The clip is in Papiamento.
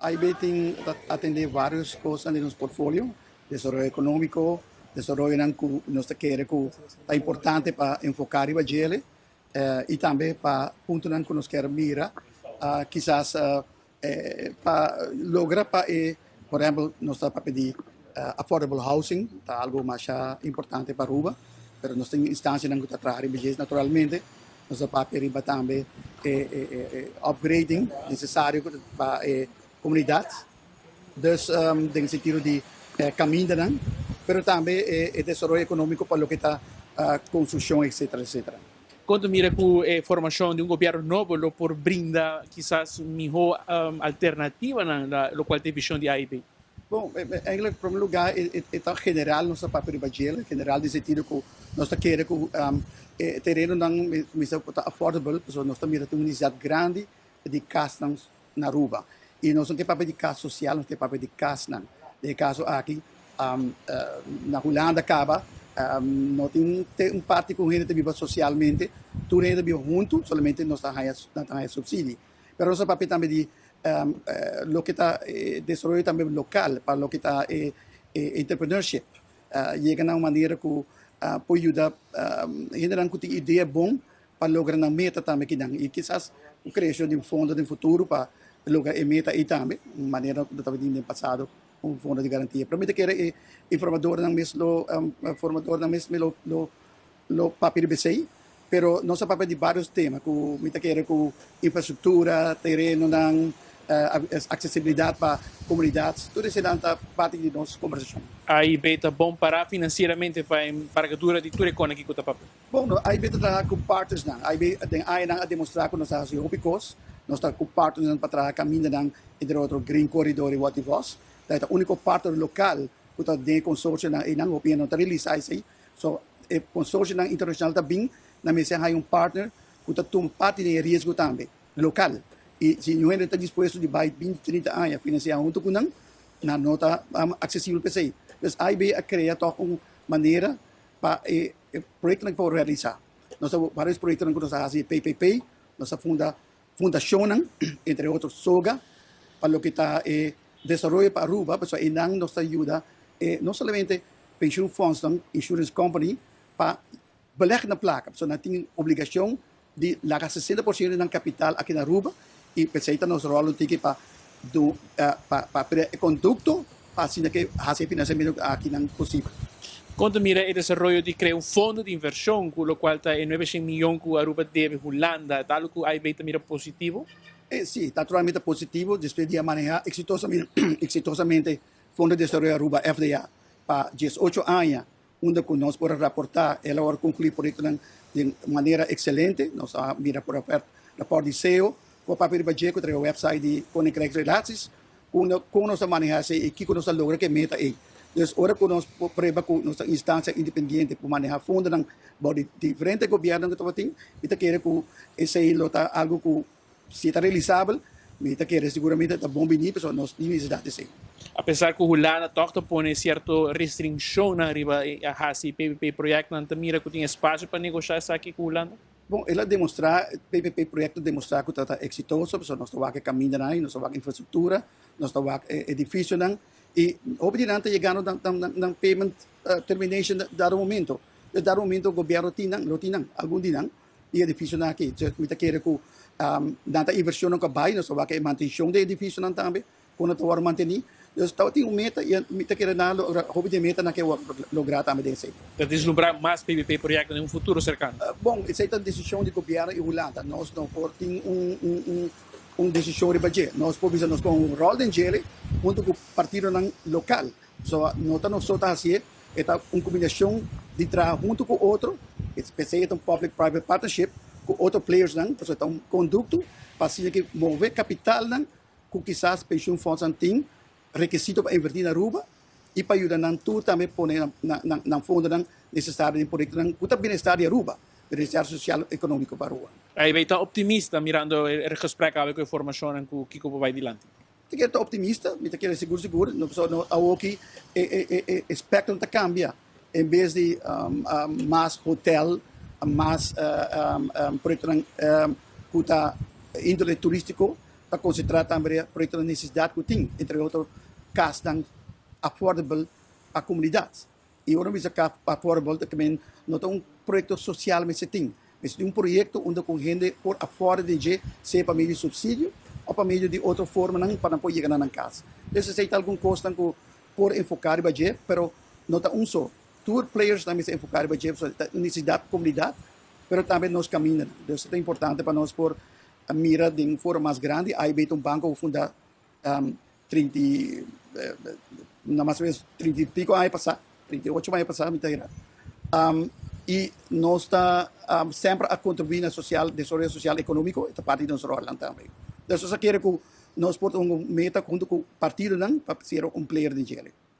AIB tin ta atende varios cosnan den nos portfolio, desaroyo economico, desaroyonan cu nos ta kere cu ta importante pa enfoca riba djele y tambe pa puntonan cu nos kier mira kisas pa logra pa e, por ehempel, nos ta papia di affordable housing, ta algo masha importante pa Aruba, pero nos tin instancianan cu ta traha riba dje naturalmente. Nos ta papia riba tambe e upgrading necesario pa e comunidad. Dus den sentido di camindanan, pero tambe e desaroyo economico pa loke ta construccion etcetera etcetera. Con ta mira cu e formacion di un gobierno nobo lo por brinda kisas miho alternativanan na locual ta e vision di AIB? Bon, eigenlijk prome lugar e ta general nos ta papia riba djel, general den sentido cu nos ta kere cu e terenonan mester por ta affordable, pasobra nos ta mira tin un necesidad grandi di casnan na Aruba. Y nos no ke papia di cas social, nos ke papia di casnan. Den e caso aki na Hulanda caba no tin un parti cu hende ta biba socialmente, tur hende ta biba hunto, solamente nos ta haya nan ta haya subsidie. Pero nos ta papia tambe di loke ta desaroyo tambe local pa loke ta e entrepreneurship. Yega na un manera cu por yuda hendenan cu tin idea bon pa logra nan meta tambe kinan. Y kisas un creacion di un fondo den futuro pa logra e meta ey tambe, un manera cu tabatin den pasado un fondo di garantia. Pero mi ta kere e informadornan mes lo formadornan mes lo Lo papia riba esei, pero nos a papia di varios tema ku mi ta kere ku infrastruktura, terenonan, aksesibilidat pa komunidat, tur eseinan ta parti di nos kombersashon. AIB ta bon pará finansieramente pa e embargadura di tur e kona kiko ta papia? Bon, no, AIB ta traha ku partnersnan. AIB den añanan a demostrá ku nos ta hasi hopi kos. Nos ta ku partnernan pa traha kamindanan, entre otro Green Corridor i Wativos. Ta e ta úniko partner lokal ku ta den e konsorsionan einan. Hopi hende no ta realisá esei. So e consorcionan internacional ta bin na mester haya un partner cu ta tuma parti den e riesgo tambe, local. Y si un hende ta dispuesto di bay binti, trinta aña financia hunto cu nan, nan no ta accesibel p'esey. Dus AIB a crea toch un manera pa e proyectonan por realisa. Nos ta varios proyectonan cu nos a haci PPP, nos a funda fundacionnan, entre otro SOGA, pa loke ta e desaroyo pa Aruba, pasobra einan nos ta yuda e no solamente pensioenfondsnan, insurance company, pa beleg nan placa, pasobra nan tin obligacion di laga 60% di nan capital aki na Aruba y p'esey ta nos rol un tiki pa pa crea e conducto pa asina ke haci e financiamento akinan posibel. Kon ta mira e desaroyo di krea un fondo di invershon ku lokual ta e nuebe shen miyon ku Aruba debe Hulanda? Ta algu ku AIB ta mira positivo? Si, naturalmente positivo. Despues di a maneha eksitosamente Fondo di Desaroyo Aruba, FDA, pa 18 aña, unda ku nos por a raportá el a wòrdu konkluí proyektonan den manera ekselente. Nos a mira por rapòrt di seo ku a papia riba dje ku ta riba wèpsait di Koninkrijksrelaties, unda kon nos ta manehá esei i kiko nos ta logra ku e meta ei. Dus ora ku nos por prueba ku nos ta instansia independiente por manehá fondonan bou di diferente gobièrnu ku tabatin, mi ta kere ku esei lo ta algu ku si ta realisabel, mi ta kere siguramente ta bon bini pasobra nos tin nesesidat di esei. Apesar ku Hulanda tòg ta pone sierto restrinshonnan riba e hasi PPP proyèktnan, ta mira ku tin espasio pa negoshá esaki ku Hulanda? Bon, el a demostrá, PPP proyekto demostrá ku ta ta eksitoso pasobra nos ta wak e kamindanan ei, nos ta wak infrastruktura, nos ta wak e edifisionan i hopi di nan ta yegando nan nan payment termination dado momento. Dado momento gobièrnu tin nan, lo tin nan, algun di nan. Di edificionan aki. Mi ta kere ku nan ta inversionnan ku a bai, nos ta wak e mantenshon di e edificionan tambe, kon nan ta wòrdu mantení. Dus tabatin un meta i mi ta kere nan logra hopi di e metanan ke wòrdu lográ tambe den esei. Ta deslumbrá mas PPP proyekto den un futuro serkano? Bon, esei ta desishon di gobièrnu i Hulanda. Nos no por tin un un desishon riba dje. Nos por bisa nos pon un ròl den djele huntu ku partidonan lokal. So no ta nos so ta hasié. E ta un kombinashon di traha huntu ku otro, p'esei e ta un public private partnership ku otro playersnan, pasobra e ta un kondukto pa asina ke move kapitalnan ku kisas pensioenfondsnan tin rekisito pa invertí na Aruba i pa yuda nan tur tambe pone nan fondonan nesesario den proyektonan ku ta bienestar di Aruba, bienestar sosial ekonómiko pa Aruba. AIB ta optimista mirando e gesprek awe ku e formashonnan ku kiko por bai dilanti? Mi ta kere ta optimista, mi ta kere sigur sigur, no pasobra no awoki e e e e e spectrum ta cambia, en bes di mas hotel, mas proyectonan cu ta indole turistico, ta konsentrá tambe riba proyektonan nesesidat ku tin, entre otro kasnan affordable pa komunidat. I ora mi bisa kas affordable ta kimen no ta un proyekto sosial mester tin, mester tin un proyekto unda ku hende por afford den dje, sea pa medio di supsidio òf pa medio di otro formanan pa nan por yega na nan kas. Entonces esei ta algun kosnan ku por enfoká riba dje, pero no ta un so. Tur playersnan mester enfoká riba dje pasobra ta un nesesidat pa komunidat, pero tambe nos kamindanan. Entonces ta importante pa nos por mira den un forma mas grandi. AIB ta un banko ku funda 30 y na mas o menos 30 y pico aña pasá, 38 aña pasá mi ta mira. Y nos ta semper a contribuí na social, desaroyo social económico, e ta parti di nos rolnan tambe. Entonces nos a kere ku nos por ta un meta hunto ku partidonan pa ser un player den djele.